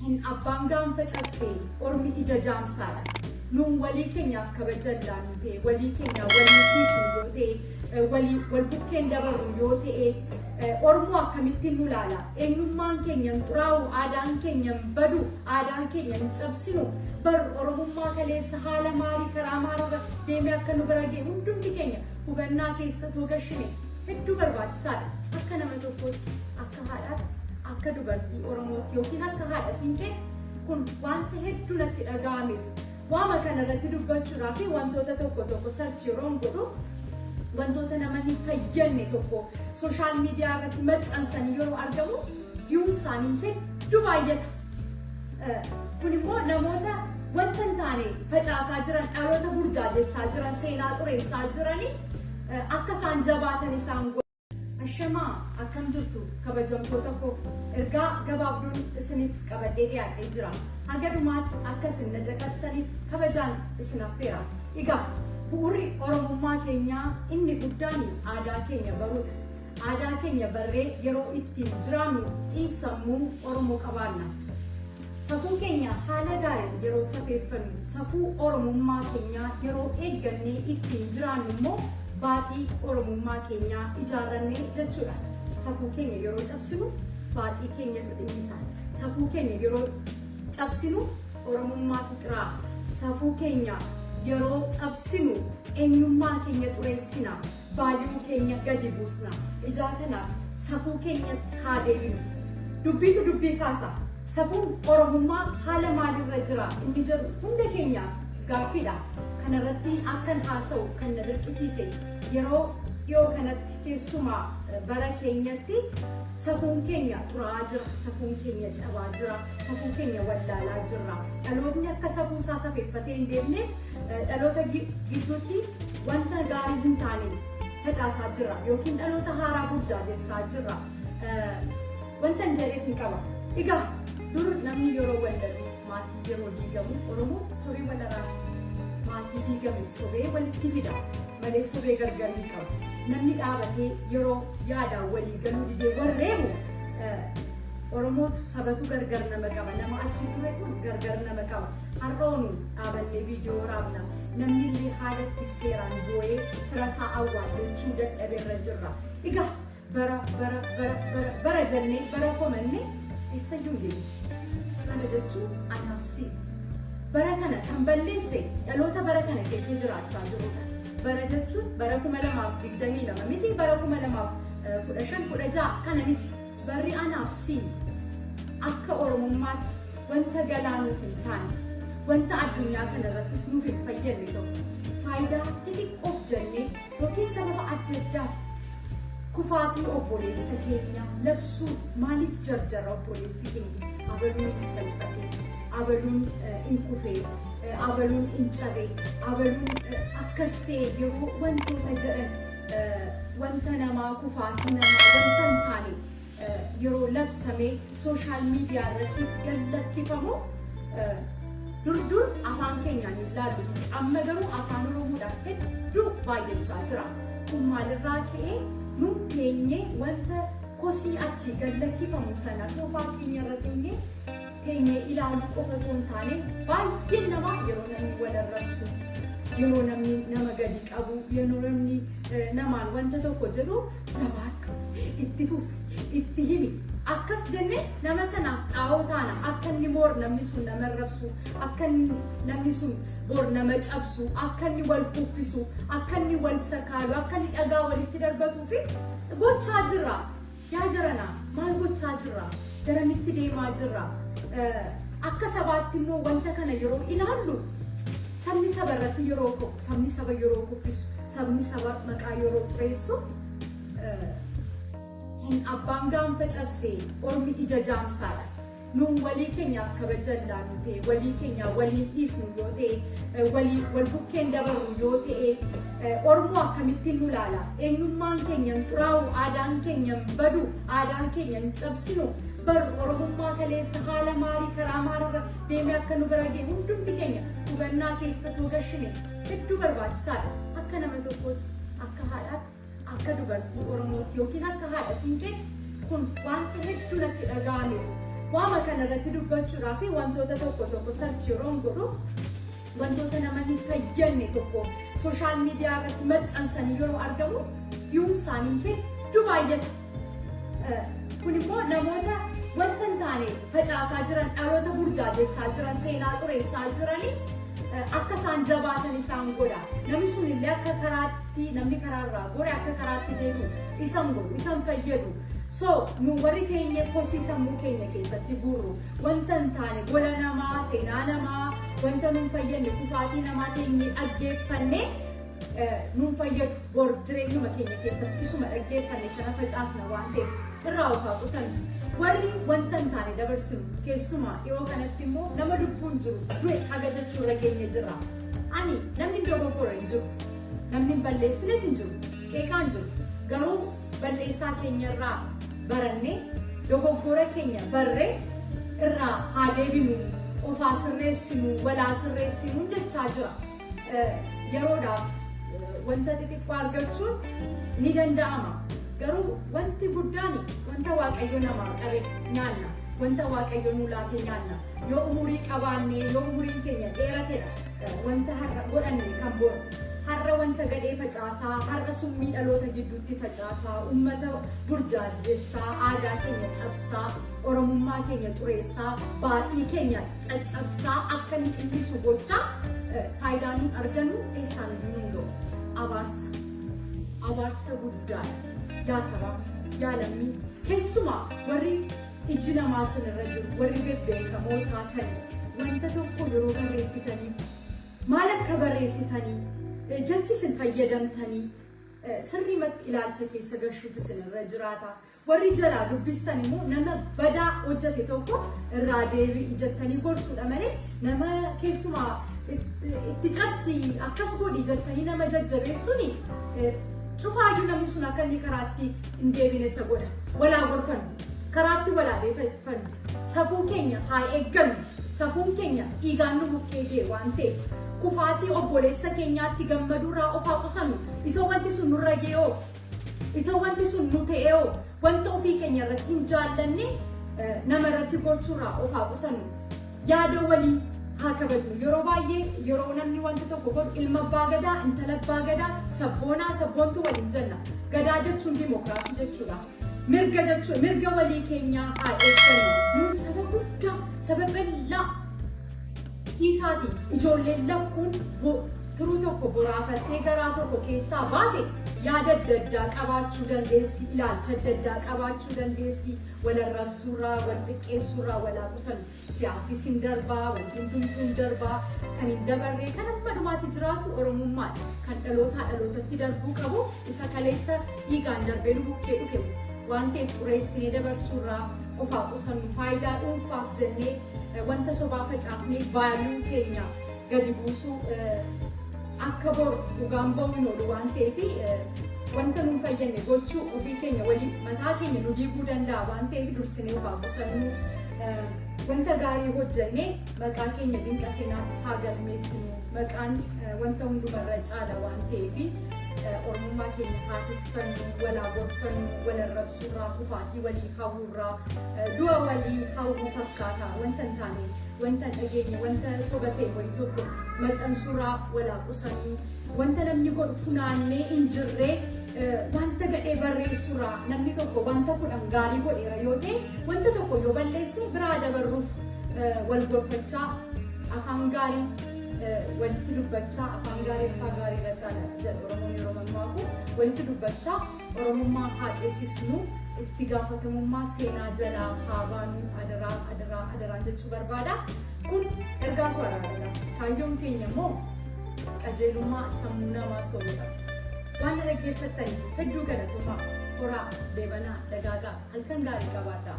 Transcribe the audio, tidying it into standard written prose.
Hin abbaan gaanfa cabse ormi ija jaamsaadha. Nuun walii keenyaaf kabaja laannu ta'e, walii keenya walii dhiisnu yoo ta'e, walii wal bukkeen dabarru yoo ta'e, ormoo akkamittiin nu laala? Eenyummaan keenya hin xuraa'u, aadaan keenya hin badu, aadaan keenya hin cabsinu. Bar Oromummaa kaleessa haala maarii karaa maararra deemee akka nu bira ga'e hundumti keenya hubannaa keessa too gashine hedduu barbaachisaadha. Akka nama tokkootti, akka haadhaatti, akka dubartii Oromootti yookiin akka haadha siinqeetti kun wanta hedduu natti dhaga'ameef waama kana irratti dubbachuudhaa fi wantoota tokko tokko search yeroon godhu, wantoota nama hin fayyadne tokko social media irratti maxxansanii yeroo argamu viewn isaanii hedduu baay'ata. Kun immoo namoota wanta hin taane facaasaa jiran, dhaloota burjaajessaa jiran, seenaa xureessaa jiranii akka isaan jabaatan isaan godha. Ashamaa, akkam jirtu kabajamtoota koo? Ergaa gabaabduun isiniif qabadhee dhiyaadhee jira. Haga dhumaatti akka isin na caqastaniif kabajaan isin affeera. Egaa bu'uurri Oromummaa keenyaa inni guddaan aadaa keenya baruudha. Aadaa keenya barree yeroo ittiin jiraannu xiinsammuu Oromoo qabaanna. Safuu keenya haala gaariin yeroo safeeffannu, safuu Oromummaa keenyaa yeroo eeggannee ittiin jiraannu immoo baaxii Oromummaa keenyaa ijaarrannee jechuudha. Safuu keenya yeroo cabsinu baaxii keenyatu dhimmisa. Safuu keenya yeroo cabsinu Oromummaatu xiraa'a. Safuu keenya yeroo cabsinu eenyummaa keenya xureessina. Value keenya gadi buusna. Ijaa kanaaf safuu keenyatti haa deebinu. Dubbiitu dubbii kaasa. Safuun Oromummaa haala maalirra jira inni jedhu hunda keenyaaf gaaffiidha. Kanarratti akkan haasa'u kan na dirqisiise yeroo dhiyoo kanatti, keessumaa bara keenyatti, safuun keenya xuraa'aa jira, safuun keenya cabaa jira, safuu keenya wallaalaa jirra. Dhalootni akka safuu isaa safeeffatee hin deemneef dhaloota gidduutti wanta gaarii hin taane facaasaa jirra yookiin dhaloota haaraa burjaajessaa jirra. Wanta hin jedheef hin qaba. Egaa dur namni yeroo wal dhabu, maatii yeroo diigamu, Oromoo sobee wal araarsa. Maatii diigame sobee walitti fida malee sobee gargar hin qabu. Namni dhaabatee yeroo yaadaan walii galuu didee warreebu, Oromootu sabatu gargar nama qaba. Nama achi ture kun gargar nama qaba. Har'oonu dhaabannee viidiyoo waraabna. Namni illee haalatti seeraan boo'ee firasaa awwaallachuu dadhabeerra jirra. Egaa bara bara bara bara bara jennee bara komannee eessayyuu hin geenye. Kana jechuun anaaf si. Bara kana kan balleesse dhaloota bara kana keessa jiraachaa jirudha. Bara jechuun bara 2022 miti, bara 2015, 16 kana miti. Barri anaaf si akka Oromummaatti wanta galaa nuuf hin taane, wanta addunyaa kana irrattis nuuf hin fayyadne tokko faayidaa xixiqqoof jennee yookiin sababa adda addaaf kufaatii obboleessa keenya labsuu maaliif jarjara? Obboleessi keenya abaluun hin salphate, abaluun hin kufee, abaluun hin cabe, abaluun akkas ta'e yeroo wantoota jedhan, wanta namaa, kufaatii namaa wanta hin taane yeroo labsamee social media irratti gallakkifamu, dur dur afaan keenyaan hin laallu. Amma garuu afaan Oromoodhaan hedduu baay'achaa jira. Kun maalirraa ka'ee? Nu teenyee wanta kosii achii gallakkifamu sana soofaa keenya irra teenyee teenyee ilaaluu qofa otoo hin taane, baay'een namaa yeroo namni wal arrabsu, yeroo namni nama gadi qabu, yeroo namni namaan wanta tokko jedhu, "Jabaadhu, itti fufi, itti himi," akkas jenne nama sanaaf xaa'oo taana. Akka inni boor namni sun nama arrabsu, akka inni namni sun bor nama cabsu, akka inni wal kuffisu, akka inni wal sakaalu, akka inni dhagaa walitti darbatuu fi gochaa jirra. Yaa jaranaa, maal gochaa jirra? Garamitti deemaa jirra? Akka sabaatti immoo wanta kana yeroo ilaallu, sabni saba irratti yeroo ka'u, sabni saba yeroo kuffisu, sabni saba maqaa yeroo xureessu, hin abbaan gaanfa cabse ormi ija jaamsaadha. Nuun walii keenyaaf kabaja laannu ta'e, walii keenya walii dhiisnu yoo ta'e, walii wal bukkeen dabarru yoo ta'e, ormoo akkamittiin nu laala? Eenyummaan keenya hin xuraa'u, aadaan keenya hin badu, aadaan keenya hin cabsinu. Bar Oromummaa kaleessa haala maarii karaa maararra deemee akka nu bira ga'e hundumti keenya hubannaa keessa too gashine hedduu barbaachisaadha. Akka nama tokkootti, akka haadhaatti, akka dubartii Oromootti yookiin akka haadha siinqeetti kun wanta hedduu natti dhaga'ameef Waama kana irratti dubbachuudhaa fi wantoota tokko tokko search yeroon godhu, wantoota nama hin fayyadne tokko social media irratti maxxansanii yeroo argamu viewn isaanii hedduu baay'ata. Kun immoo namoota wanta hin taane facaasaa jiran, dhaloota burjaajessaa jiran, seenaa xureessaa jiranii akka isaan jabaatan isaan godha. Namni sun illee akka karaatti, namni karaarraa gore akka karaatti deemu isan godhu, isan fayyadu. So nu warri keenya kosii sammuu keenya keessatti guurru, wanta hin taane, gola namaa, seenaa namaa, wanta nun fayyadne, kufaatii namaa teenyee dhaggeeffannee nun fayyadu. Bor jireenyuma keenya keessatti isuma dhaggeeffanne sana facaasna waan ta'eef irraa of haa qusannu. Warri wanta hin taane dabarsinu, keessumaa dhiyoo kanatti immoo nama lubbuun jiru du'e haga jechuu irra geenye jirra. Ani namni hin dogoggore hin jiru. Namni hin balleessines hin jiru. Qeeqaan jiru. Garuu balleessaa keenyarraa barannee, dogoggora keenya barree irraa haa deebinu, ofaa sirreessinu, walaa sirreessinu jechaa jira. Yeroodhaaf wanta xixiqqoo argachuun ni danda'ama. Garuu wanti guddaan wanta Waaqayyo namaa qabe nyaanna. Wanta Waaqayyo nu laate nyaanna. Yoo umurii qabaanne, yoo umuriin keenya dheeratedha. Wanta har'a godhanne kan bor. Har'a wanta gadhee facaasaa, har'a summii dhaloota gidduutti facaasaa, uummata burjaajessaa, aadaa keenya cabsaa, Oromummaa keenya xureessaa, baaxii keenya caccabsaa akka inni dhimmisu gochaa faayidaa nun argannu eessaan iyyuu nun ga'u. Abaarsa. Abaarsa guddaadha. Yaa sabaa, yaa lammii, keessumaa warri iji namaa sinirra jiru, warri bebbeekamoo taatan, wanta tokko yeroo barreessitanii maal akka barreessitanii, jechi isin fayyadamtanii sirriimatti ilaalcha keessa gashuutu isinirra jiraata. Warri jalaa dubbistan immoo nama badaa hojjete tokko irraa deebi'i jettanii gorsuudha malee, nama keessumaa itti cabsi, akkas godhi jettanii nama jajjabeessuun cufaayyuu namni sun akka inni karaatti hin deebine isa godha. Walaa gorfannu. Karaatti walaa deefannu. Safuu keenya haa eeggannu. Safuun keenya dhiigaan nu bukkee ga'e waan ta'eef, kufaatii obboleessa keenyaatti gammaduurraa of haa qusannu. Itoo wanti sun nurra ga'ee, itoo wanti sun nu ta'ee, wanta ofii keenya irratti hin jaallanne nama irratti gochuurraa of haa qusannu. Yaada walii haa kabajnu. Yeroo baay'ee yeroo namni wanta tokko godhu, ilma abbaa gadaa, intala abbaa gadaa, sabboonaa, sabboontu waliin jenna. Gadaa jechuun dimokiraasii jechuudha. Mirga jechuun mirga walii keenyaa haa eeggannu. Nuun saba guddaa, saba bal'aa dhiisaati, ijoolleen lakkuun turuu tokko boraafattee garaa tokko keessaa baate yaada adda addaa qabaachuu dandeessi, ilaalcha adda addaa qabaachuu dandeessi, wal arrabsuurraa, wal xiqqeessuurraa walaa qusannu. Siyaasnis hin darbaa, wanti hundumtuu hin darbaa, kan hin dabarre, kan amma dhumaatti jiraatu Oromummaadha. Kan dhalootaa dhalootatti darbuu qabu isa kaleessa dhiigaan darbee nu bukkee dhufe waan ta'eef, xureessinee dabarsuurraa of haa qusannu. Faayidaa dhuunfaaf jennee wanta sobaa facaasnee value keenya gadi buusuu akka bor dhugaan ba'uu hin oolu waan ta'eef, wanta nuun fayyadne gochuu ofii keenya walii mataa keenya nu diiguu danda'a waan ta'eef, dursinee of haa qusannu. Wanta gaarii hojjennee maqaa keenya dinqa seenaatti haa galmeessinu. Maqaan wanta hundumarra caala waan ta'eef, Oromummaa keenya haa tikfannu, walaa gorfannu, wal arrabsuurraa, kufaatii walii hawwuurraa, du'a walii hawwuu fakkaata. Wanta hin taane, wanta hin dhageenye, wanta soba ta'e wayii tokko maxxansuurraa walaa qusannu. Wanta namni godhu funaannee hin jirree wanta gadhee barreessuurraa, namni tokko wanta 10 gaarii godheera yoo ta'e, wanta tokko yoo balleesse biraa dabarruuf wal gorfachaa, afaan gaarii walitti dubbachaa, afaan gaarii afaan gaarii irra caala jedha Oromoon yeroo mammaaku, walitti dubbachaa Oromummaa haa ceesisnu, itti gaafatamummaa seenaa jalaa haa baanu, adaraa, adaraa, adaraan jechuu barbaada. Kun ergaa koo araadha. Kaayyoon keenya immoo qajeelummaa sammuu namaa soruudha. Waan na dhaggeeffattaniif hedduu galatoomaa. Horaa, deebanaa, dagaagaa, halkan gaarii qabaadhaa.